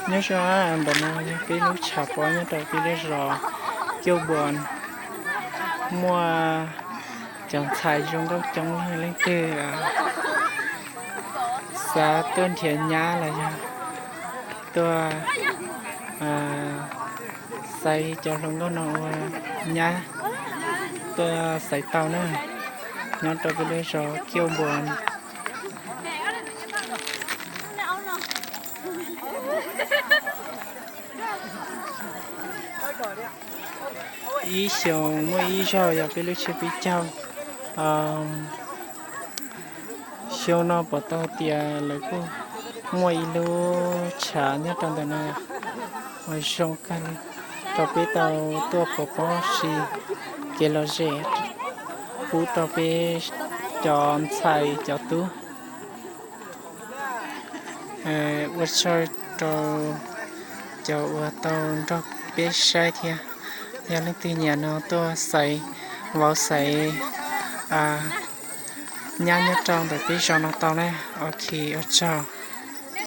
Nyob zoo, ntawm no yog peb lub tshav pob nyob rau peb lub zos Kiauj Npos, muaj cov ntxhais zoo nkauj coob leej, leej twg xav tuaj nrhiav nyab los yog tuaj xaiv cov hluas nkauj no ua nyab, tuaj xaiv tau na, nyob rau peb lub zos Kiauj Npos. Ib xyoos muaj ib zaug yog peb lub tsiab peb caug, xyoo no pom tau tias lawv kuj muaj ib lub tshav nyob rau ntawm no uas zoo kawg li, rau peb tau tuaj pov pob si kev lom zem pub rau peb cov ntxhais cov tub. Ua tsaug rau cov uas tau nrog peb saib thiab. Yog leej twg nyiam no tuaj xaiv vauv xaiv nyab nyob rau ntawm peb zos no tau na. Ok, ua tsaug.